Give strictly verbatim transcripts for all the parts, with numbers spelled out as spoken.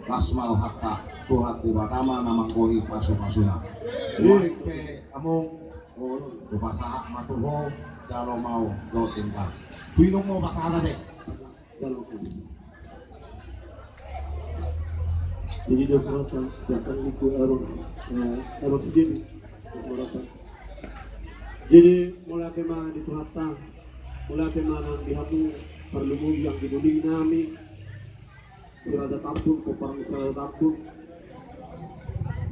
Las ma rohanta, Tuhan Debata ma na manggohi pasupasuna. Baen pe among, hupasahat ma tu ho, jalo ma ho jotintang. Huinum ma ho pasahat ate. Jadi dia merasa datang itu error, eh, error sendiri. Jadi mauliate ma di Tuhanta, mauliate ma nang di hamu, parlumobi anggi doli nami si Raja Tambun, pomparan si Raja Tambun.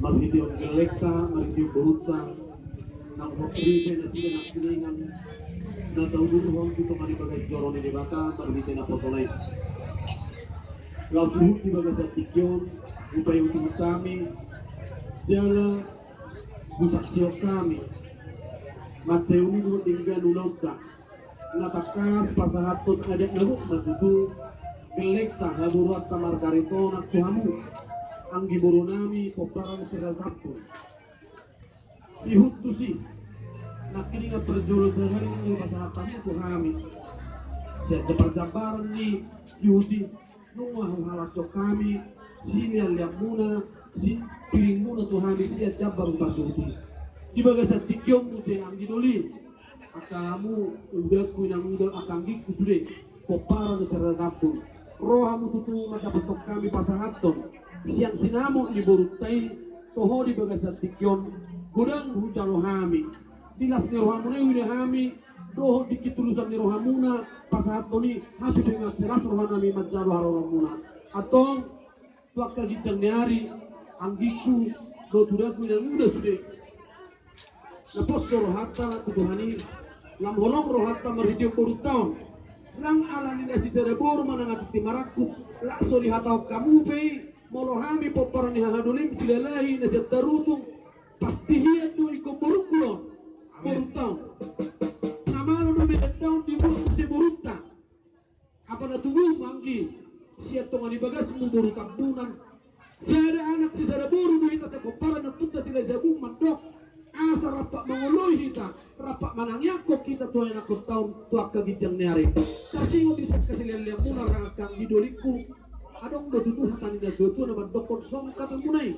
Marhitehon gellengta, marhitehon borunta, nang hot ripe nasida nangkiningan na taudurhon tu tonga ni bagas joro ni Debata marhite naposona i. Laos huhut di bagasan tingki on, hupaihutihut hami jala husaksihon hami mansai unun denggan ulaonta. Na tangkas pasahathon adat na gok ma tutu gellengta, haboruonta Margaret on tu hamu anggi boru nami pomparan si Raja Tambun. Ihut tusi nangkiningan parjolo sahali nunga pasahat hamu tu hami sian saparjambaran ni juhut i. Nunga huhalashon hami silianlianmuna, sipiringmuna tu hami sian jambar hupasahat i. Di bagasan tingki on muse anggi doli, angka hamu udangku, inang uda, angka anggingku sude pomparan ni si Raja Tambun, ro hamu tutu mandapothon hami pasahathon sian sinamot ni borunta i tu ho di bagasan tingki on. Godang hujalo hami, di las ni rohamuna i huida hami dohot di ketulusan ni rohamuna pasahathon i, hape pe mansai las rohanami manjalo haroromuna. Antong tu angka ginjang ni ari, anggingku dohot udangku, inang uda sude, na pos do rohanta tu Tuhan i, lam holong rohanta marhitehon borunta on. Ndang ala ni na sisada boru manang tintin marangkup, laos so dihatahon hamu pe i. Molo hami pomparan ni hahadolim Silalahi na sian Tarutung, pasti hian do ingkon borungku do on, borunta on. Na malo do berenta on dibuat muse borunta. Apa na tubu ma anggi sian tonga ni bagasmu boru Tambunan? Sada anak sisada boru do hita sapomparan ni ompunta Silahisabungan mandok, asa rampak mangoloi hita, rampak manangiangkon hita tu ianakhonta on tu angka ginjang ni ari. Taringot di sangka silianlianmuna, angka anggi dolingku, adong do tutu hata ni natuatua na mandokkon songon hatamuna i.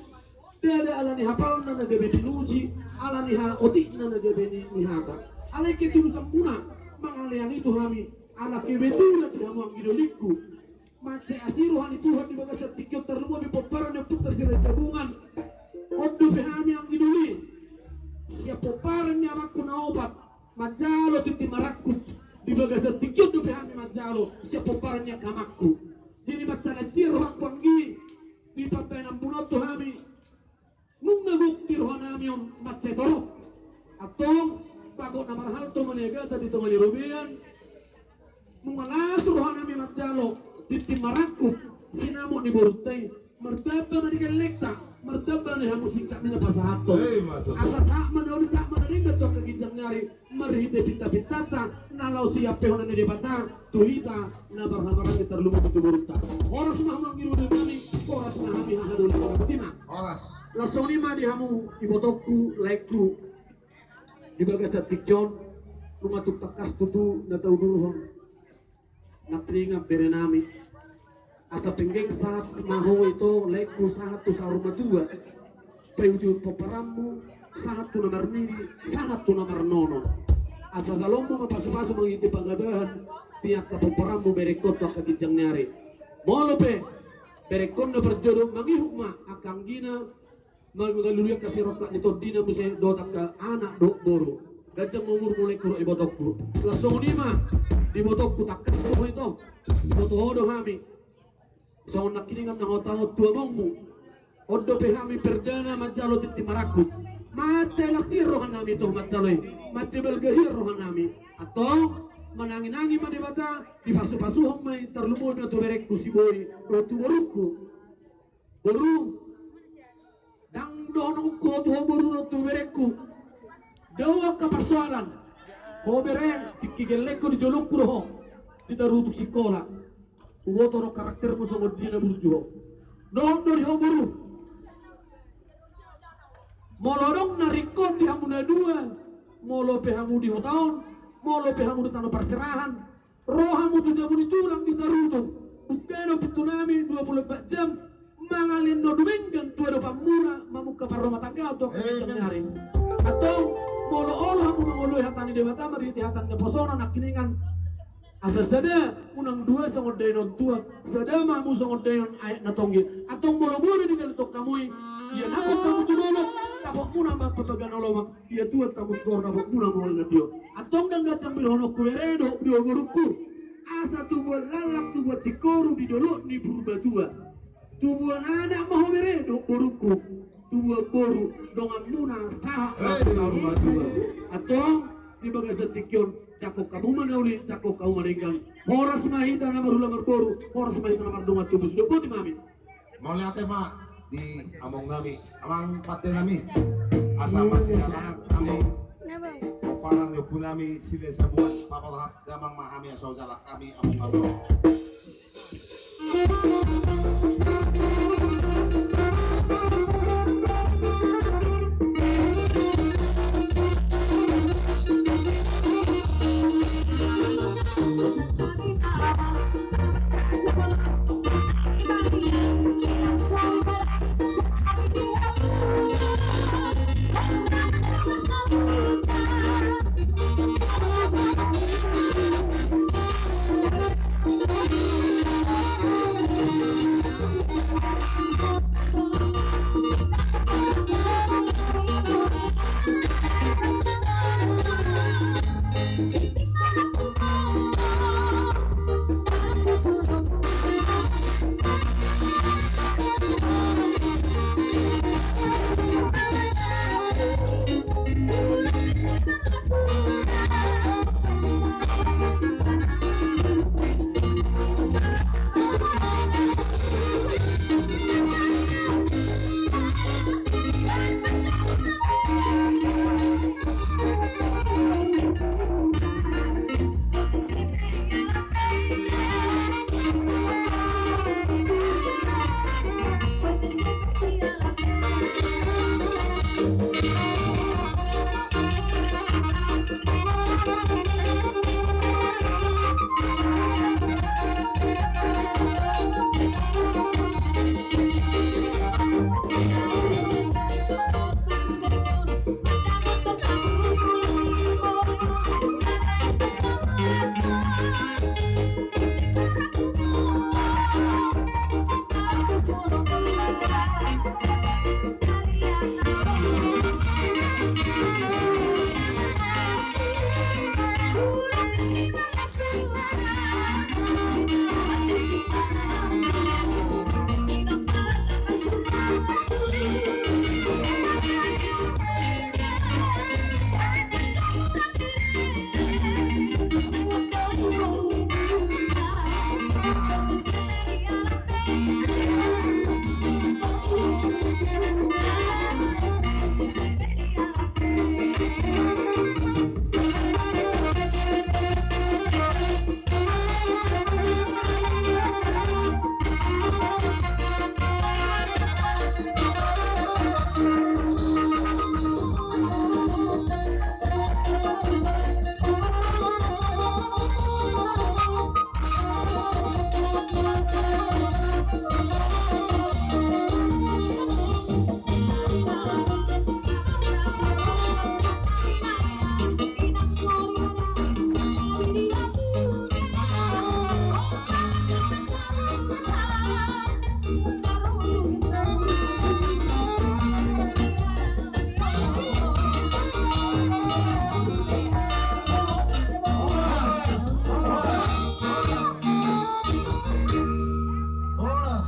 Ndada ala ni hapalna na gabe pinuji, ala ni ha-, otikna na gabe ni, ni hata. Alai ketulusanmuna mangalean i tu hami, ala kebetulan di hamu anggi dolingku. Mansai asi roha ni Tuhan di bagasan tingki on, tarlumobi pomparan ni ompunta Silahisabungan. On dope hami anggi doli, sian pomparan ni amangku na opat manjalo tintin marangkup. Di bagasan tingki on dope hami manjalo sian pomparan ni angka amangku. Jadi mansai las rohangku anggi di pambahenanmuna on tu hami. Nunga gok di rohanami on mansai torop. Antong, bagot na marhalto ma niagatan di tonga ni robean. Nunga las rohanami manjalo tintin marangkup sinamot ni borunta i. Martamba ma di gellengta, martamba ma di hamu singkat ni na pasahathon. Asa sahat ma na uli, sahat ma na denggan tu angka ginjang ni ari. Marhite pintapintanta na laos siampehonan ni Debata tu hita na marhahamaranggi, tarlumobi tu borunta. Horas ma hamu anggi dolinami, horas ma hami hahadolinami. Horas. Laos songon i ma di hamu ibotongku, laengku, di bagasan tingki on, nunga tung tangkas tutu na taudurhon nangkiningan berenami. Asa penggeng sahat ma ho ito, laengku, sahat tu saur matua. Paihutihut pomparanmu, sahat tu na marnini, sahat tu na marnono. Asa jaloonmu ma pasupasu marhite pangabahan di angka pomparanmu, berengkon, tu angka ginjang ni ari. Molo pe berengkon na parjolo, mangihut ma angka anggina, manggalului angka sirongkap ni tondina muse dohot angka anak dohot boru. Ganjang ma umurmu, laengku dohot ibotongku. Laos songon i ma di ibotongku, tangkas do ho ito. Iboto ho do hami. Songon nangkiningan na hutahon tu amongmu, on dope hami perdana manjalo tintin marangkup. Mansai las hian rohanami ito manjalo i. Mansai balga hian rohanami. Antong, mananginangi ma Debata, dipasupasuhon ma i, tarlumobi ma tu berengku si Boi dohot tu borungku. Boru, ndang dohononku ho tu ho boru dohot tu berengku. Dao angka parsoalan. Ho bere, tingki gellengku di jolongku do ho di Tarutung sikola. Huboto do karaktermu songon dia na burju ho. Dohot do di ho boru, molo adong na ringkot di hamu na dua, molo pe hamu di huta on, molo pe hamu di tano parserahan, ro hamu tu jabu ni tulang di Tarutung, Buka do pintu nami dua puluh empat jam. Mangalehon na dumenggan tu adopan muna, mamungka parrumatanggaon tu angka ni ari. Antong, molo olo hamu mangoloi hata ni Debata, marhite hata ni naposona nangkiningan. Asa sada unang dua songon dainang tua, sada ma hamu songon dainang aek na tonggi. Antong molo bona di dalan tong hamu i, ia nangkok hamu tu dolok, dapot muna ma papaga na lomak, ia tuat hamu tu dolok, dapot muna ma na tio. Antong ndang ganjang dilehononku bere dohot di ho borungku. Asa tubuan laklak, tubuan singkoru di dolok ni Purbatua. Tubuan anak ma ho bere dohot borungku, tubuan boru dongan muna sahat ma tu na rumatua. Antong di bagasan tingki on, jangkon hamu ma na uli, jangkon hamu ma na denggan. Horas ma hita na marhula marboru, horas ma hita na mardongan tubu. Sidok boti ma hami. Mauliate ma di among nami, amang pande nami. Asa masihalangan hami pomparan ni ompu nami Silahisabungan, paborhat damang ma hami asa hujalang hami among nami.